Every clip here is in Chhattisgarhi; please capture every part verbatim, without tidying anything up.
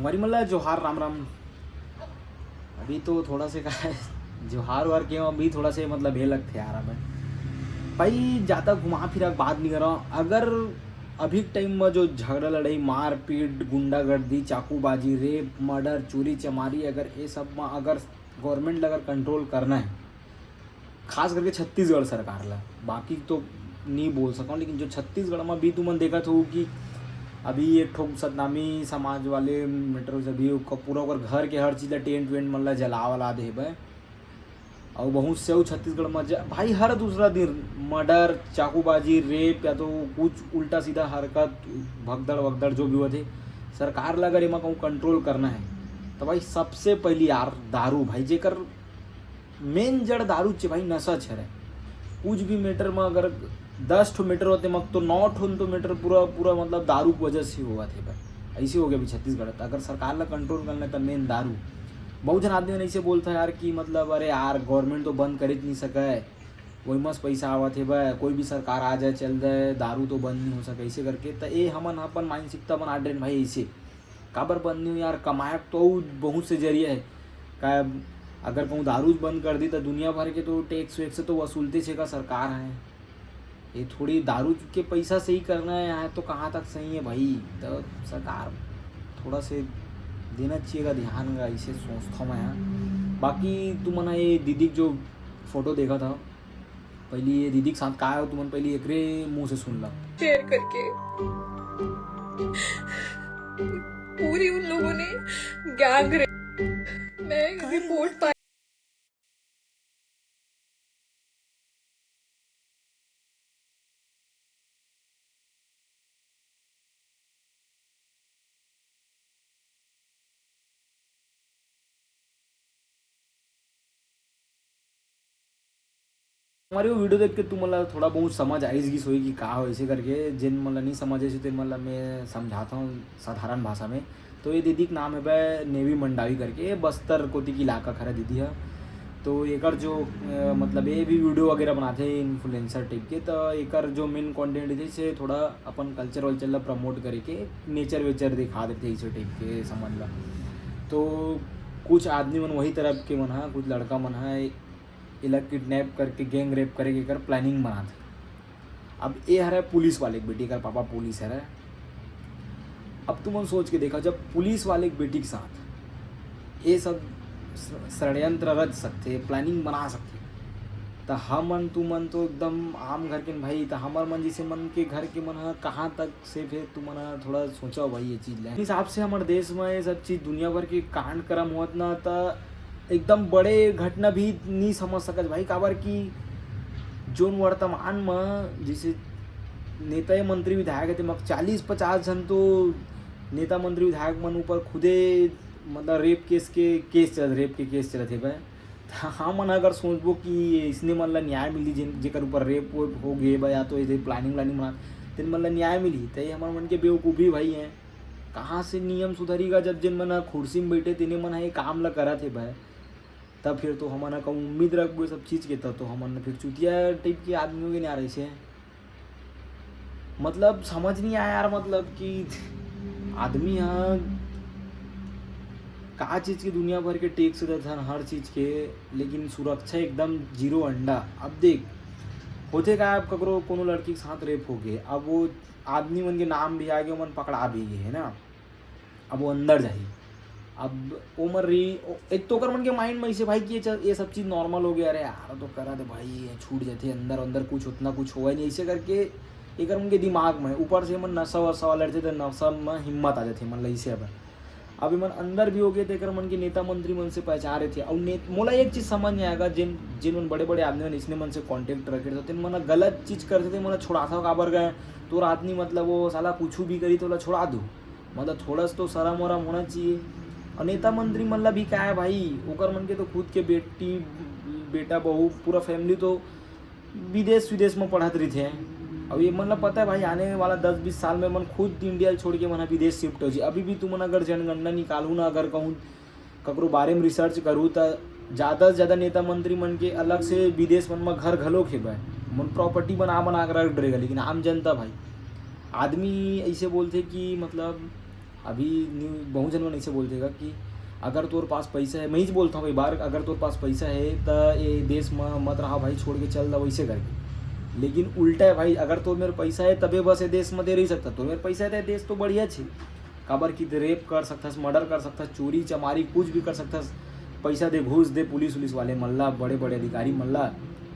संगवारी मन ला जोहार, राम राम। अभी तो थोड़ा से का है, जोहार वार के अभी थोड़ा से मतलब ये लगथे यार। अब भाई, ज्यादा घुमा फिरा के बात नहीं कर रहा हूँ। अगर अभी टाइम में जो झगड़ा लड़ाई, मारपीट, गुंडागर्दी, चाकूबाजी, रेप, मर्डर, चोरी चमारी, अगर ये सब में अगर गवर्नमेंट ला अगर कंट्रोल करना है, खास करके छत्तीसगढ़ सरकार ला, बाकी तो नहीं बोल सकूँ, लेकिन जो छत्तीसगढ़ में भी तुमन देखत हो कि अभी एक ठो सतनामी समाज वाले मेटर से भी ओकर पूरा ओकर घर के हर चीज ला, टेंट वेंट मन ला जला वला दे हेबे। और बहुत से अउ छत्तीसगढ़ में ज-, भाई, हर दूसरा दिन मर्डर, चाकूबाजी, रेप या तो कुछ उल्टा सीधा हरकत, भगदड़ वगदड़ जो भी होथे, सरकार ला अगर एमा कहूँ कंट्रोल करना है तो भाई, सबसे पहली यार दारू भाई, जेकर मेन जड़ दारू चे भाई, नशा चे हरे। कुछ भी मेटर में अगर दस ठो मेटर होते मग तो नौ ठो तो मेटर पूरा पूरा मतलब दारू की वजह से होवत हे भाई। ऐसे हो गया अभी छत्तीसगढ़। तो अगर सरकार ला कंट्रोल करना है तो मेन दारू। बहुत जन आदमी मन ऐसे बोलता है यार कि मतलब अरे यार, गवर्नमेंट तो बंद कर ही नहीं सके, वही मस पैसा आवत हे भाई, कोई भी सरकार आ जाए चल जाए, दारू तो बंद नहीं हो सके ऐसे करके। तो ये हमन अपन मानसिकता बना डरेन भाई ऐसे। काबर बंद नहीं हो यार, कमाए तो बहुत से जरिया है। का अगर कहूँ दारू बंद कर दी तो दुनिया भर के तो टैक्स वैक्स तो वसूलते छे का सरकार है। ये थोड़ी दारू के पैसा से ही करना है यहाँ, तो कहाँ तक सही है भाई? तो सरकार थोड़ा से देना चाहिए का ध्यान का, इसे सोचता हूँ मैं यहाँ। बाकी तुमन ये दीदी के जो फोटो देखा था, पहली ये दीदी के साथ का है, तुमन पहली एकरे मुंह से सुन ला। शेयर करके पूरी उन लोगों ने गैंग रेप, मैं रिपोर्ट पाई। हमारे वो वीडियो देख के तुम ला थोड़ा बहुत समझ आइस गिस होई कि का हो ऐसे करके। जिन मन ला नहीं समझ आइस, तेन मन ला मैं समझाता हूँ साधारण भाषा में। तो ये दीदी के नाम है बे नेवी मंडावी करके, ये बस्तर कोती की इलाका खरा दीदी है। तो एकर जो अ, मतलब ये भी वीडियो वगैरह बनाते हैं इन्फ्लुएंसर टाइप के, तो एकर जो मेन कंटेंट है से थोड़ा अपन कल्चर वल्चर ला प्रमोट करके नेचर वेचर दिखा देते हैं इसे टाइप के समझ ला। तो कुछ आदमी मन वही तरफ के मन हा, कुछ लड़का मन हा, एला किडनैप करके गैंग रेप करे के एकर प्लानिंग बनात हे। अब ये हरे पुलिस वाले के बेटी, एकर पापा पुलिस हरे। अब तुमन सोच के देखा, जब पुलिस वाले के बेटी के साथ ये सब ष-, षड्यंत्र रच सकथे, प्लानिंग बना सकथे, त हमन तुमन तो एकदम आम घर के न भाई, त हमर मन जैसे मन के घर के मन ह कहाँ तक सेफ हे, तुमन ह थोड़ा सोचव भाई ये चीज ला। इस हिसाब से हमर देश में ये सब चीज दुनिया भर के कांड करम होत ना, त एकदम बड़े घटना भी नहीं समझ सकत भाई, काबर कि जोन वर्तमान में जैसे नेता या मंत्री विधायक हे, तेमा चालीस पचास झन तो नेता मंत्री विधायक मन ऊपर खुदे मतलब रेप केस के केस चलत, रेप के केस चलत हे भाई। त हमन अगर सोचबो कि इसने मन ला न्याय मिली, जिन जेकर ऊपर रेप वेप हो गए बा या तो इधर प्लानिंग व्लानिंग बना, तेन मन ला न्याय मिली, त ये हमर मन के बेवकूफ़ी भाई है। कहाँ से नियम सुधरीगा जब जिन मन ह कुर्सी में बैठे तेने मन ह ये काम ला करत हे भाई। तब फिर तो हमन ह कहूँ उम्मीद रखबो ये सब चीज़ के, तब तो हमन फिर चुतिया टाइप के आदमी हो गए यार ऐसे। मतलब समझ नहीं आया यार, मतलब कि आदमी ह का चीज़ की दुनिया भर के टैक्स देत हन हर चीज़ के, लेकिन सुरक्षा एकदम जीरो अंडा। अब देख, होथे का, अब ककरो कोनो लड़की के साथ रेप हो गए, अब वो आदमी मन के नाम भी आ गए, मन पकड़ा भी गए है ना। अब वो अंदर जाही, अब ओमर रही ओ-, एक तो ओकर मन के माइंड में ऐसे भाई कि ये चल, ये सब चीज़ नॉर्मल हो गया, अरे यार तो करा दे भाई, ये छूट जाते अंदर अंदर, कुछ उतना कुछ होगा नहीं, ऐसे करके एकर मन के दिमाग में ऊपर से मन नशा वशा वाला रहते तो नशा में हिम्मत आ जाते मन ला ऐसे। अब अब एमन अंदर भी हो गए, तो एकर मन के नेता मंत्री मन से पहचान रहे थे। और ने-, मोला एक चीज समझ नहीं आएगा, जिन, जिन मन बड़े बड़े आदमी मन इसने मन से कॉन्टेक्ट रखे थे, तेन मन गलत चीज करते थे, मन छोड़ाता काबर गए? तोर आदमी, मतलब, वो साला कुछ भी करी तो ओला छोड़ा दो, मतलब, थोड़ा सा तो शरम वरम होना चाहिए। और नेता मंत्री मन ला भी का है भाई, ओकर मन के तो खुद के बेटी, बेटा, बहू, पूरा फैमिली तो विदेश विदेश में पढ़त रहिथे। अब ये मन ला पता है भाई, आने वाला दस बीस साल में मन खुद इंडिया छोड़ के मन ह विदेश शिफ्ट हो जी। अभी भी तुमन अगर जनगणना निकालू ना, अगर कहूँ ककरो बारे में रिसर्च करू, त ज़्यादा से ज़्यादा नेता मंत्री मन के अलग से विदेश मन में घर घलो खेबे, मन प्रॉपर्टी बना बना के रख डरेगा। लेकिन आम जनता भाई, आदमी ऐसे बोलते कि मतलब अभी न्यू बहुत झन मन ऐसे बोलते का कि अगर तोर पास पैसा है, मैं ही बोलता हूँ कई बार, अगर तोर पास पैसा है त ये देश में मत रहा भाई, छोड़ के चल दा वैसे करके। लेकिन उल्टा है भाई, अगर तोर मेर पैसा है तबे बस ये देश में ते रह सकता। तोर मेर पैसा है तो ये देश तो बढ़िया छे, काबर कि ते रेप कर सकथस, मर्डर कर सकथस, चोरी चमारी कुछ भी कर सकथस। पैसा दे, घूस दे पुलिस उलिस वाले मन ला, बड़े बड़े अधिकारी मन ला,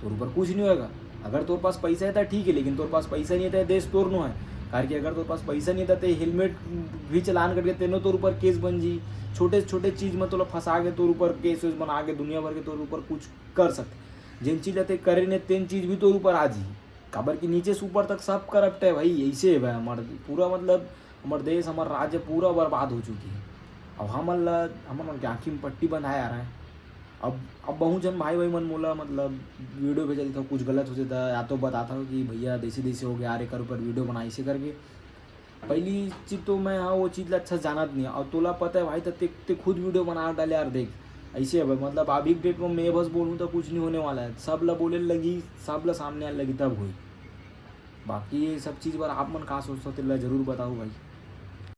तोर ऊपर कुछ नहीं होएगा। अगर तोर पास पैसा है तो ठीक है, लेकिन तोर पास पैसा नहीं है तो ये देश तोर नो है। कारण कि अगर तोर पास पैसा नहीं है तो ते हेलमेट भी चलान करके तेनो तोर ऊपर केस बन जी। छोटे छोटे चीज में तोला फंसा के तोर ऊपर केस वेस बना के दुनिया भर के तोर ऊपर कुछ कर सकते। जेन चीज ला ते करे ने तेन चीज भी तोर ऊपर आ जी। काबर कि नीचे से ऊपर तक सब करप्ट है भाई। ऐसे है भाई हमर पूरा, मतलब हमर देश, हमर राज्य पूरा बर्बाद हो चुकी है। अब हमन ला, हमन मन के आँखी में पट्टी बंधाए आ रहा है। अब अब बहुत झन भाई भाई मन मोला, मतलब वीडियो भेज देता, कुछ गलत हो जाता या तो बताता हूँ कि भैया देसी देसी हो गया यार, एकर ऊपर वीडियो बना, ऐसे करके। पहली चीज तो मैं, हाँ, वो चीज ला अच्छा जानत नहीं। और तोला पता है भाई, त ते, ते खुद वीडियो बना डाले यार। देख, ऐसे है भाई, मतलब अभी डेट में मैं बस बोलूँ तो कुछ नहीं होने वाला है। सब ला बोले लगी, सब ला सामने आने लगी, तब हुई। बाकी ये सब चीज पर आप मन का सोचता हो, तेला जरूर बताओ भाई।